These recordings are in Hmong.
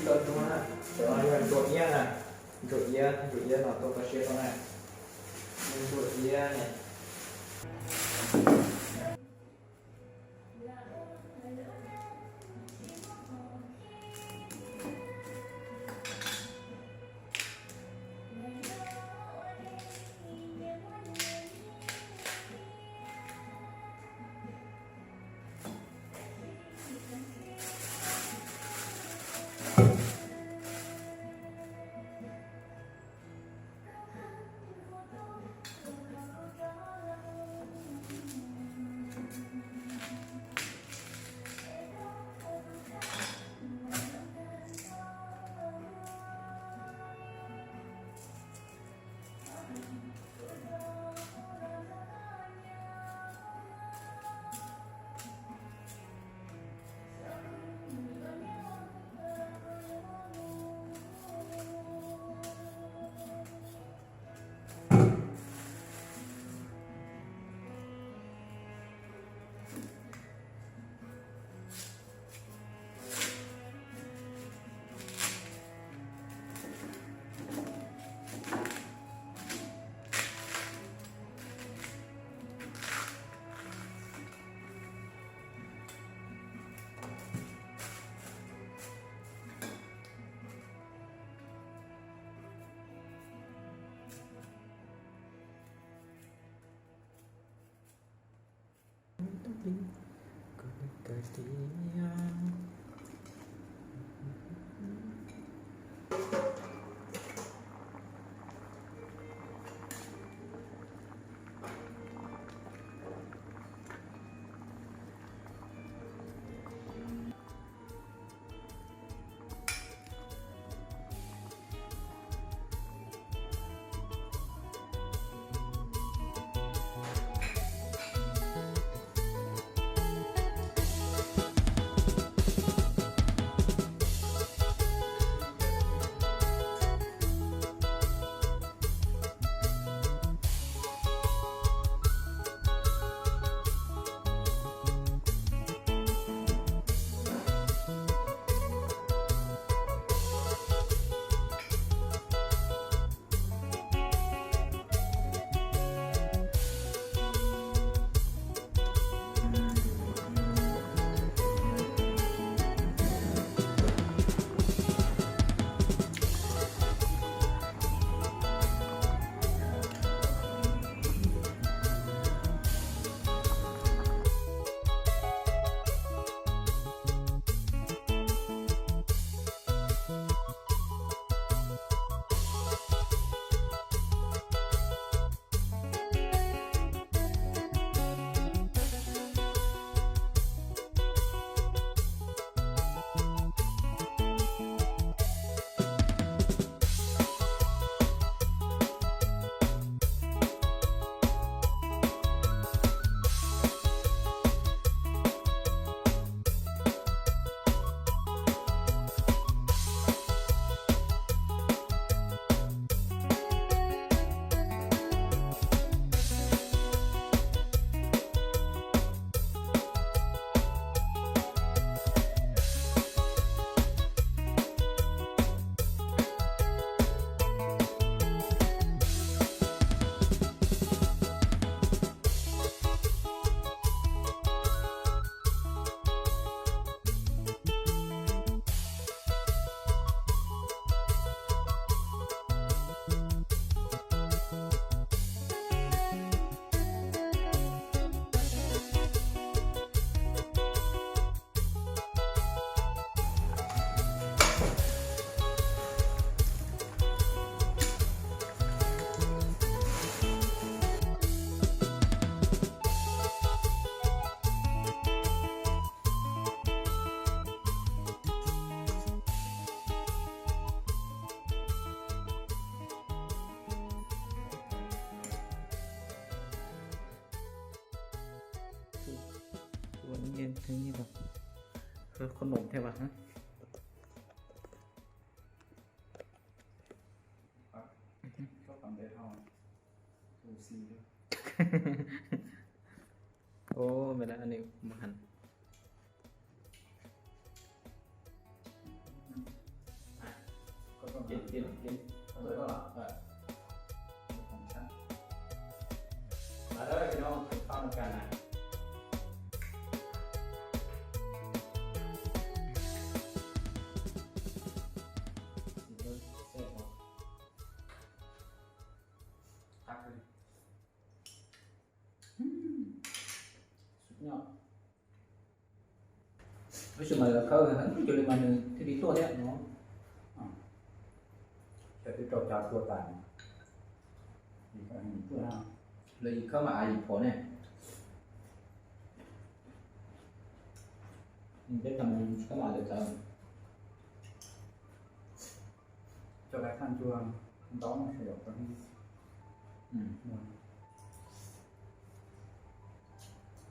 Cov no yog ntsuag iab na, ntsuag iab, ntsuag iab no tuaj koj siab no na, ntsuag iab ne. Ua nyiaj, nyiaj los, khau num thiab mas. Ua me lawm, nws mus heev. Dim, dim, dim. Dim. Dim. Dim. Dim. Dim. Tab sis mas lawv khawb heev cuag li mas nws thiaj li tuaj thiab no. Cov twb rau cov tuaj tas, lawv yim khawb mas av yim phom ne. Peb tsis khawb mas lawv txawv. Coj lawv thaj ncuag ntau sawv daws.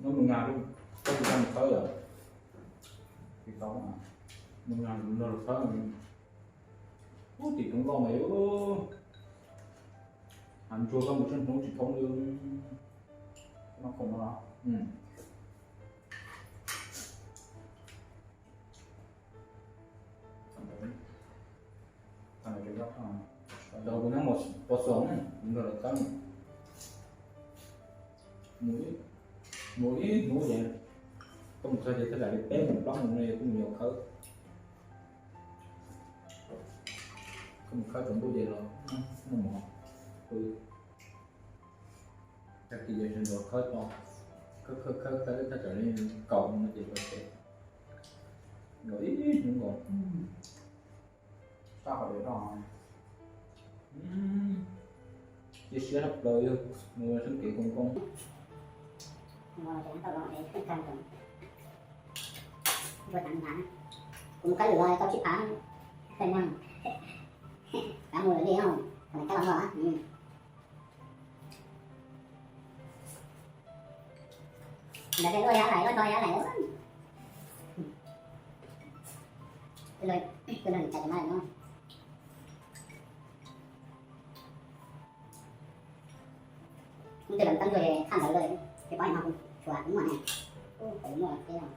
Nub mus nyas, koj tsis tau mus khawb lawm. Tsis tau, mus nyas mus nrog lawv khawb. Ub, tim thoob nkauj mas yus, hav ntsuag koj mus tsheej hnub tsis thoob li. Cov kuv nyob pos xoos, kuv nrog lawv khawb, mus ib hnub ces koj mus khawb ces thaj tsam li peb moos plaub moos no kuj mus yuav khawb. Koj mus khawb tsaus ntuj ces los muaj mov pw. Tag kis ces sawv ntxov khawb tau, khawb khawb khawb khawb thaj tsam li kaum moos no ces los tsev. Los ib hnub nkaus. Cia siab tshaj plaws yog mus sab kev koom koob. Kuv mus khawb lwm los tau tsib phav, kav mus lawm li, thaum no cab los no. Ntawd ces luaj yab lais, luaj tog yab lais. Tus no nim txais tus no lawm no. Ub, tej los tau ntsuag ces thaj ntawd lawm, ces pab no kuv tsuas kuv muaj ne. Ub, kuv muaj peb los,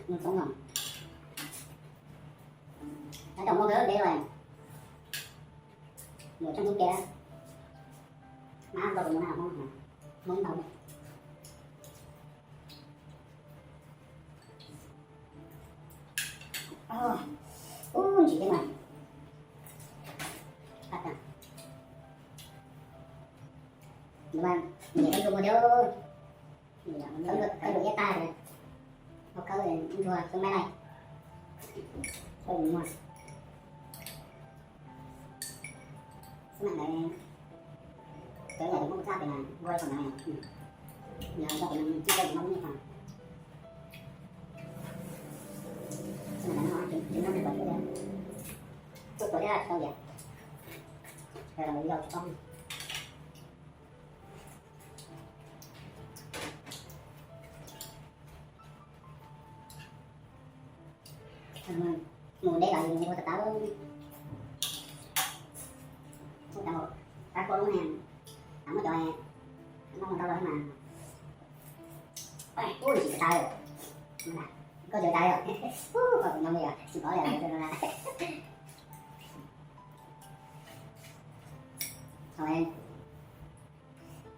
muaj txoob no. Tab tom muaj kawg peb los. Mus tsheej hnub peb, mab nrog kuv mus na, Hmoob, Hmoob ntau. Ub, ntsim thiab mas. Nws mas nyiam khawb ntsuag muag thiab, khawb ntsuag iab tag, khawb ntsuag xyoob maib laij, khawb ntsuag muag. Xwb mam ntawd, cov yam tus Hmoob txaj pem mas npua li qhov ntawd, yog coj tus no txij coj tus no ib qho. Xwb mam ntawd no tsis muaj neeg kom tuaj thiab, tuaj tuaj thiab tsis tau tias, yog tsis paub. Mus deb los yus ua tau tau, ua tau qab kua lub ne, muab cov noj ntau los mas, ub, tsis tau, koj tsis tau, ub, koj tus no li tsis paub li.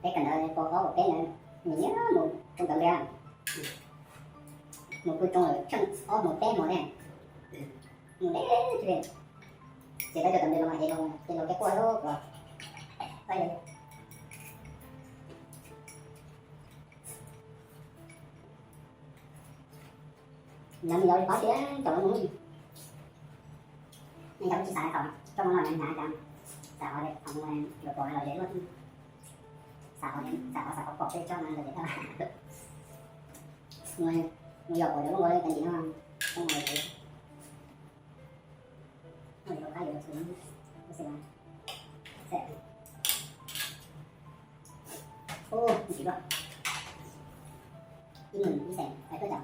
Peb kawm ntawv pos ob peb ntawd, nws nyiam mus rooj ntawd tiag, mus pw rooj lawm tsheej ob hmos peb hmos ne, mus deb li, ces peb tuaj tau ntawd los mas ces los ces los kev quaj lub ko, pab yus. Nyob mus yos li qhov tias cov lus mus, nej cov tsis xav kom coj mus los nyav nyav cas, xav qhov kom mus yuav pom los yog luaj, xav qhov, xav qhov, xav qhov pom peb coj no los yog mus yos pom yuav luaj nkaus li cas ntsis no, coj mus los yog. Ua li rau qab yuav txhua ub xwb. Ub, ntxim dua. Ib nus ib xees, ib xees cuaj caum,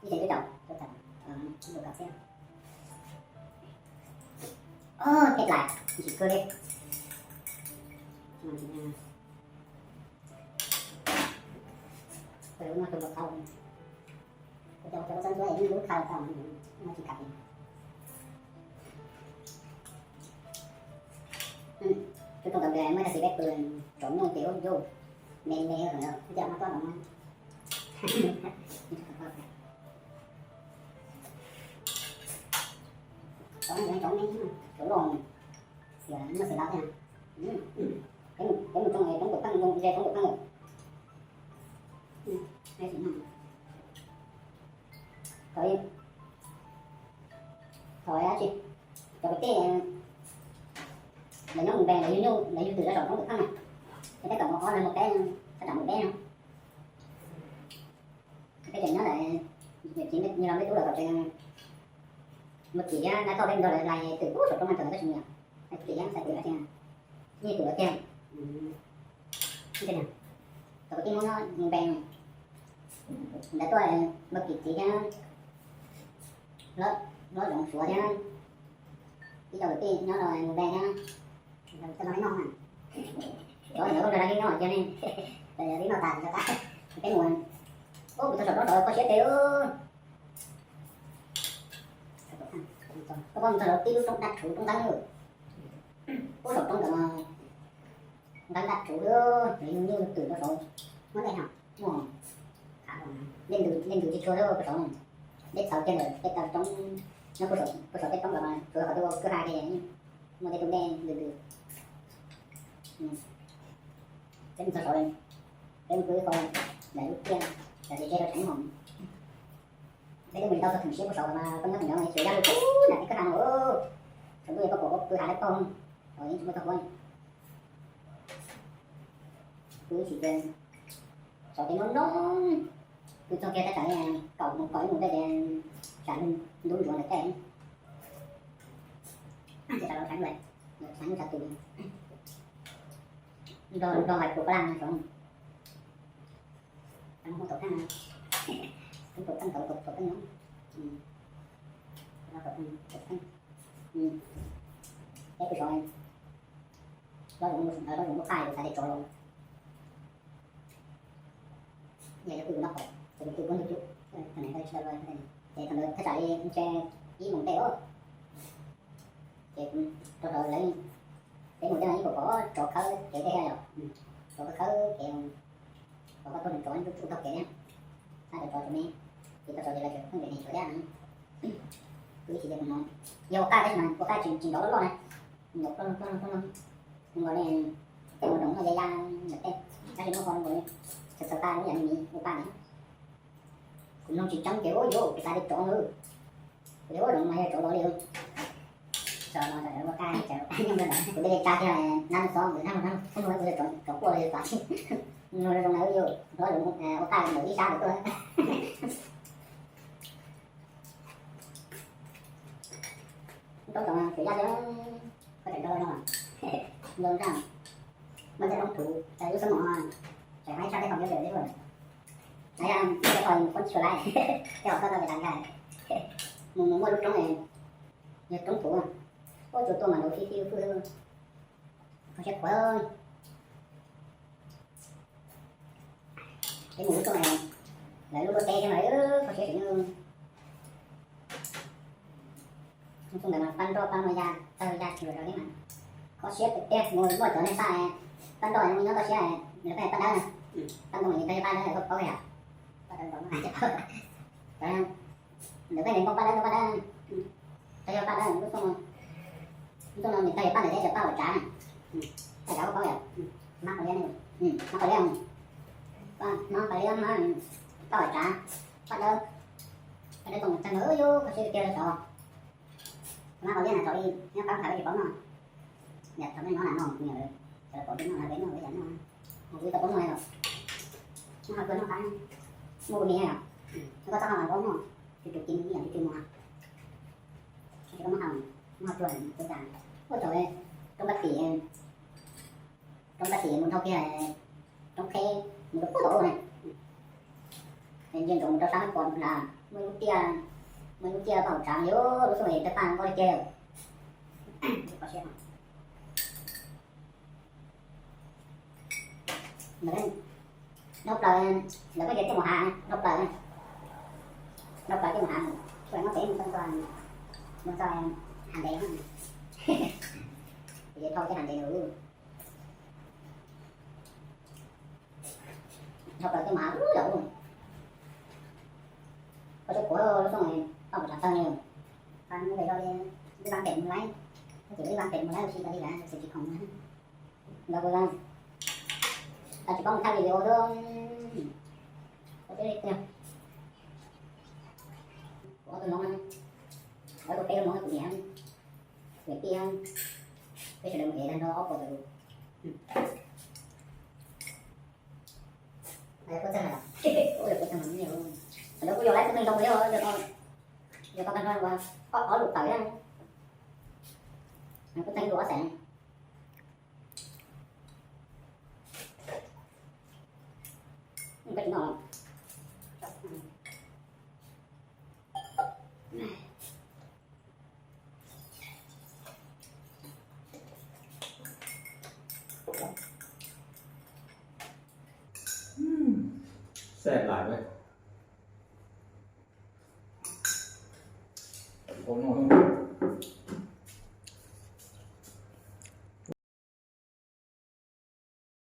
ib xees cuaj caum, cuaj caum, ib nus kaum txhiab. Ub, thej plais ntxim kawg li. Ua lub no tus npau taub, kuv cov txob ntsuab es yeej lub kha tau, no tsis kam li. Cov rooj tau npia muaj tag kis peb pw tsaus ntuj ces ub yus me me ib yam muaj tob no. Cov me cov me cov loj, xim muaj xim lav thiab. Peb mus roob, roob tus pheej, ze roob tus pheej. Thaum, thaum dab tsi, cov kwv tij lawv nyob mus npe lawv yug nyuj lawv yug twm rau saum roob tus pheej na, es peb tau mus ob leeg mus peb thaj tsam mus peb no. Peb tseem nyob ntawd, niam txiv yawg laus peb tub lawv kom tseem mus kim thiab dab toj peb nrog lawv lais twm pub saum roob no tseem lawv tab sis niam lawv kim thiab xaiv twm dab tsi, nyiaj twm los kiag. Tau kwv tij Hmoob nyob mus npe ntawd tuaj mus kim txiv thiab, hlob zoov suav thiab, ib co kwv tij nyob los mus npe thiab. Cov ntawd lub noj tas tsis tau qab, peb mus, ub, kuv tau saum roob tod kho siab tes. Koj pom mus txog lawv tib lub roob dab rhuv roob nqeeb, ub, saum roob ntawd mas nqeeb dab rhuv, nws yug nyuj yug twm rau saud, muab dej ha, muaj, dej ntws tsis tshua rau saud, dej txaus kiag ntawm peb taw roob, nyob puag saum tej roob los mas tsuav qhov twg ua kwj ha kiag, muaj tej tus dej ntws ntws. Peb mus txog saud, peb mus pw ib qho, daim lub tiaj, daim tiaj tseg rau tsheev hos. Peb twb mus tsis tau txog theem siab puag saud mas koj nyob theem no tsuas yog lub pub nram tej kwj ha no. Saum ntuj yog koj pom koj pw hav dawb paug, yeej tsis muaj txog huab. Pw ib chim ces saum tej nroo nroo, pw txog kiag thaj tsam li kaum moos kaum ib moos tej ces tsam ntub ntsuav ntawm tej. Ces tsam los tshav ntuj, tshav ntuj tshav tus, nrog nrog hais pus pab laj no saud. Tau mus tom pheej, tus tom pheej, tom tom pheej no, tom pheej, tom pheej. Peb pw saud, hlob zoov lub qaj kuv xav tias tsov los. Yog yog pw kuv noj qhov, ces kuv pw kuv ntug cub, thaum ntawd tsis tau, ces thaum ntawd thaj tsam li ntshe ib moos tej os. Ces rau tod lawv, peb mus tej no ib puas pom tsov khawb kev tej thiab yom, tsov khawb khawb kev, pom koj tuaj nws tsov tsuj tsuj taug kev thiab, sab cov tsov cov me, ces tau tsov ces lawv tseem pheej pem neeg tsov thiab. Kuv ib txhis ces kuv hnov yog ua qaj tab sis mas ua qaj tsis nrov loj loj na, nrov ploj ploj ploj no, nkaus li tej mus roos no ya ya ntawm tej, tab sis muaj qhov nkaus li txawv txawv qaj lub yam li ua qaj na. Kuv mloog tsis tseeb ces ua yuav kuv xav tias tsov na. Kuv tias ua roos mas yog tsov los li. Tso no tawm ua qaj, tawm ua qaj nyob rau ntawd kuv dej li tsa kiag nab xob ntawd nab nab xub nua kuv yog tsov quaj los yog tsov tsis. Mloog zoo zoo na yus hlob ua qaj ntawm ib sab ntawd tuaj. Roob tod tsuas yaj xwb, koj tseem rau no, nroo nraj, muaj tej roob thuv, lub xab mom, tseem haib tshaj tej qhov peb pem teb. Haib tshaj tej qhov mus poob tsis tshua laiv, tej qhov koj tau pem tas nkag. Mus mus muaj lub roob, yog roob thuv, ua tsuas tuaj mas nrau fij fij fwj, kho siab khuav. Peb mus lub rooj, lawv lub luaj teb thiab mas kho siab tseem. Lub rooj ntawd mas pab nroj pab muaj ya tawg ya tshwm rau thiab mas kho siab tiag tiag. Mus muaj cov neeg pab, pab nroj nyob toj siab, lawv pab pab dawb na, pab ntoo li tawg pab dawb koj paub yom. Pab dawb ntoo, lawv pab ntoo pab dawb, pab dawb, tawg yog pab dawb lub rooj. Lub rooj no nws tawg yog pab ntawd thiab cov pab uas tsav na, pab tsav koj paub yom. Mab qos liab, mab qos liab, mab qos liab, pab uas tsav, pab dawb, pab dawb toom tawg mas yus kho siab tiag tiag rau cov. Mab qos liab na thaum ub nyob qab tham peb tsis paub noj, yam thaum peb nyob na noj kuv niam lawv, cov pom peb noj na peb noj peb yam noj, kuv tsis tau paub noj li lawm. Noj hau kawg noj qab, muaj kuv niam yom, koj txhob hau mas paub noj, tsuj tsuj ci ib yam tsuj tsuj mus. Tsis tau muab hau, muab hau tuag tub tas. Ua tsaug, roob Pab Tim, roob Pab Tim mus dhau kiag roob Qheb mus rau pub tom ub na. Ntsia ntsoov mus rau sab Mab Pos na, muaj ib lub tiaj, muaj ib lub tiaj paj hauv tsav yus lub xub es tawg paj npaum li tiag. Dhau plaws, lawv pheej tias tiaj mus hav, dhau plaws, dhau plaws tiaj mus hav, tsuas muab peb mus txog, mus txog hav ntev. Kuv ces thau tej hnav ntev nws, thau plaws tej mas lawm. Koj tsuas kuav lub xyoo paj npaum tsam tawg ne. Ib vab pem mus laib, ces ib vab pem mus laib ua si tas li lawm, xwm tsis khoom ntawd kuv tsis paub mus thaj video xwb. Kuv ob tug hmoob, kuv ob tug peb lub hmoob kuv niam, niam tij, peb sawv daws mus ev tag nrho ob puas tawm lus. Kuv txeeg, kuv txeeg, kuv yog laib kuv neeg zoo li, yog tau tag nrho ob lub tawm, kuv txeeg lus ob xeem. Xav lais, ua no